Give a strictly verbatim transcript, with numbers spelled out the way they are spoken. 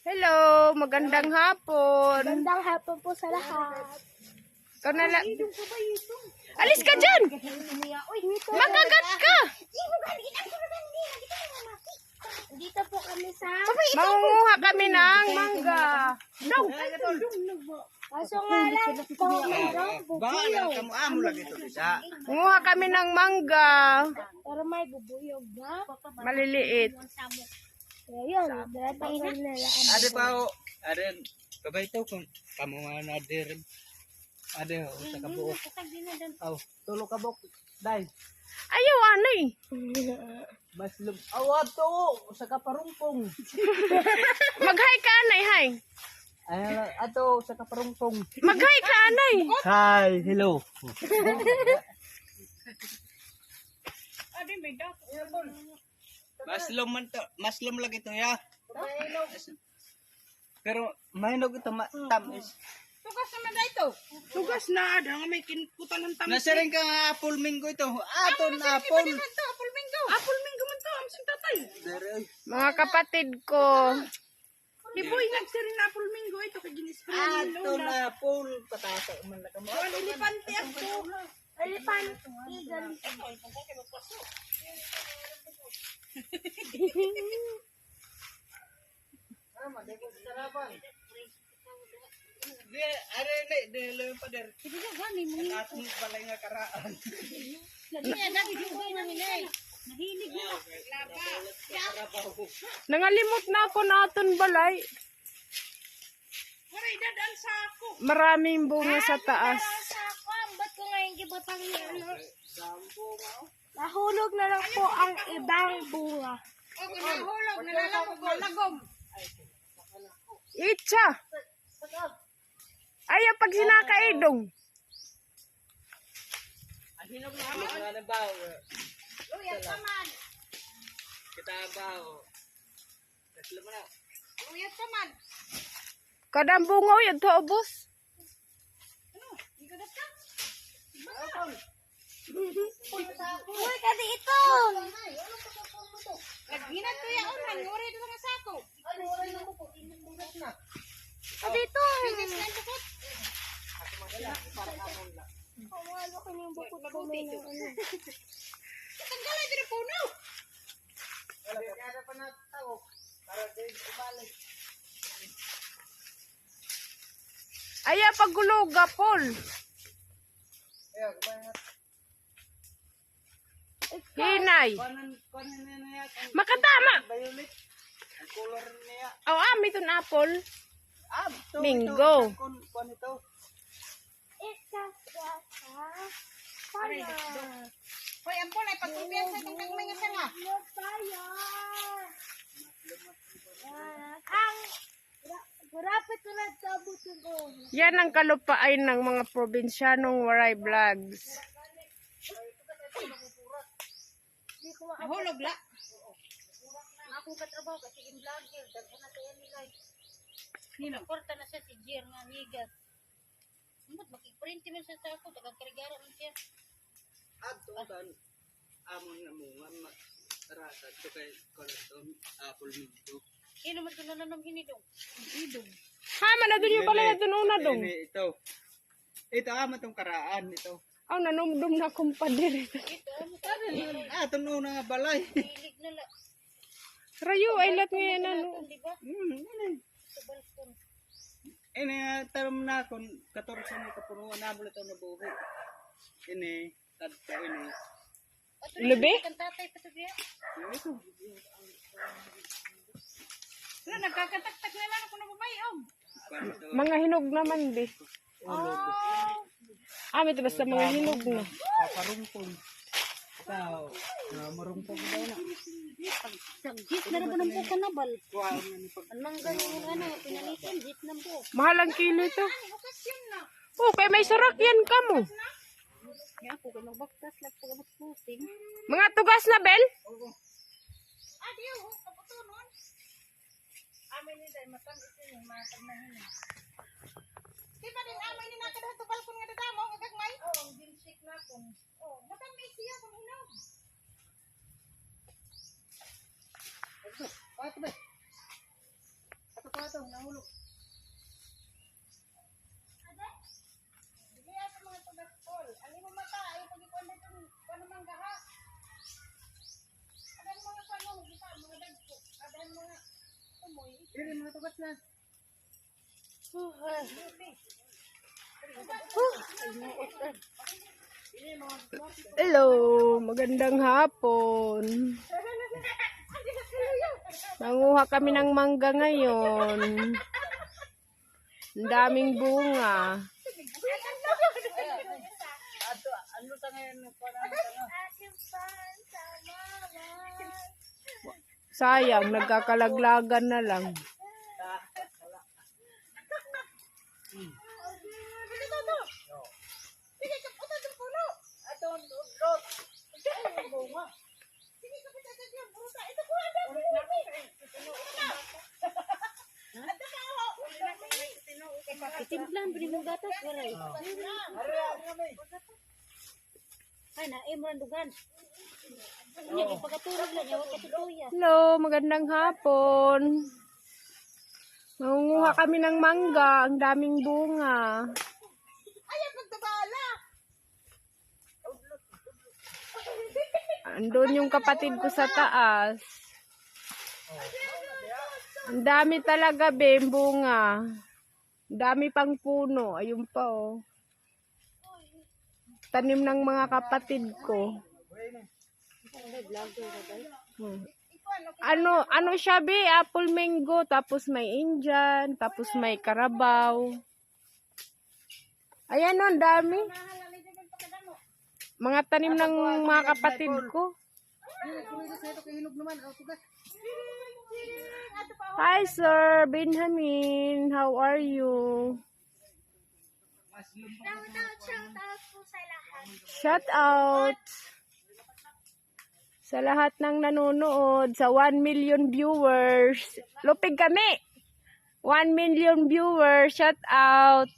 Hello, magandang hapon. Magandang hapon po sa lahat. Ikaw na lang. Alis ka dyan! Makagat ka! Dito po kami sa... Mangunguha kami ng mangga. Dong! Kaso nga lang po, mayroong bubuyog. Manguha kami ng mangga. Pero may bubuyog na. Maliliit. Ayun, dapat na lang. Ade pa, o. Ade, kabay to kung kamo nga na dir. Ade, o, sa kabuok. Aw, tulo ka buok, day. Ayaw, anay. Mas lum-, aw, ato, sa kaparungpong. Mag-hi ka, anay, hi. Ay, ato, sa kaparungpong. Mag-hi ka, anay. Hi, hello. Maslom man to. Maslom lagi to, ya. Pero mahinog ito, ma-, tamis. Tugas naman na ito. Tugas na, ada nga may kinkutan ng tamis. Nasiring ka nga apple mango ito. Aton apple. Apple mango. Apple mango man to, ang sin tatay. Mga kapatid ko. Di boy, nagsiring na apple mango ito, kay gin-spray ni Lola. Aton apple, patasa man na kamo. Kuwan, elepante ako. Elepante. Di, are, di, di, lo yung pader. Sige, sige, gani mo. Ang atong balay nga karaan. Lagi na, lagi na, lagi na. Mahilig na. Nangalimot na ako na aton balay. Maraming bunga sa taas. Ba't ko ngayon gibutang niya, ano? Nahulog na lang po ang ibang bunga. Nahulog, nalalagog, nalagom. Itsa! Ayaw pagsinaka, idong. Hinog na ba? Luya ka man. Kita ba? Tatlo mo na. Luya ka man. Kada bunga, uyod to, ubos. Ano? Ikaw na ka? Uy, kadi ito. Naghinat ko yaon, han, nguri ito nga sako. Kadi ito. Ang mga laki ng bukod ko, may nang ano. Tanggalay, diri puno. Ayaw paguluga, Paul. Hinay. Makatama. Aw, ami iton apple. Mango. Hoy, ampon, ay pagkumpiyansa itong kagmay nga sanga. Ang Yan ang kalupaan ng mga probinsyanong Waray Vlogs. Nahulog la. Akong katrabaho, kasi in vlogger, daghan na kaya nila. Nino? Kwarta na siya si Jer nga amiga. Ambot, makigparente man siya sa ako, taga Carigara man siya. Adto kan amon nga munga, ma-, rasa to kay koleton, apple mango. Sino man ito nananom hini, Dong? Idong. Ha, man na doon yung balay na doon una, Dong. Ini, ito. Ito, amo itong karaan, ito. Aw, nanumdom na, kumpadre. Ito, amo sa akin. Ah, ito una nga balay. Hilig na la. Rayo, ay, lat nga yan, ano. Di ba? Hmm, ano eh. Sa balkon. Ini, ah, tanom na akon, katorse na kapunuan na, wala ito nabuhi. Ini, kadto ini. Lubi? Kan tatay pa to, biya. Ano ito? Wala, nagkakataktak na lang ako na babae, oh. Mga hinog naman, bi. Oh. Ah, may basta mga hinog na. Paparungkong. Ikaw, ah, marungkong daw na. Sa gis na rin po ng buka na bal. Ang mangga yung ano, pinalitan, gis na po. Mahal ang kilo ito. Oh, kay may sarakyan kamo. Nga po, kay magbaktas lang po, puting. Mga tugas na, Bel? Oo. Ah, di, oh, kaputunon. Amin ni dai, matamis ini, matag na hini. Di ba din amin ni nakadto balkon nga dadamo, nga gagmay? Oo, ang ginsik na kung, oh, matamis siya kung hinog. Pato ba? Atong nahulog. Dili ato mga tugas, Paul. Ang imong mata, ay pagikuan na itong kuan naman gaha. Adan mga kuan mo, kita, mga dagko. Adan mga tumoy. Dili, mga tugas na. Hello, magandang hapon. Nanguha kami ng mangga ngayon. Ang daming bunga. Sayang, nagkakalaglagan na lang. Itimplahan pa ni mong gatas, waray. Ay, na, eh, murang dugan. Nya, ipagaturog lang niya, wa pa tutuya. Hello, magandang hapon. Mangunguha kami ng mangga, ang daming bunga. Andun yung kapatid ko sa taas. Ang dami talaga, be, bunga. Ang dami pang puno. Ayun pa, oh. Tanim ng mga kapatid ko. Hmm. Ano, ano siya, be? Apple mango, tapos may Indian, tapos may Carabao. Ayan, oh, ang dami. Mga tanim ng mga kapatid ko. Hi, Sir Benjamin. How are you? Shout out, shout out po sa lahat. Shout out sa lahat ng nanonood, sa one million viewers. Lupig kami! One million viewers. Shout out!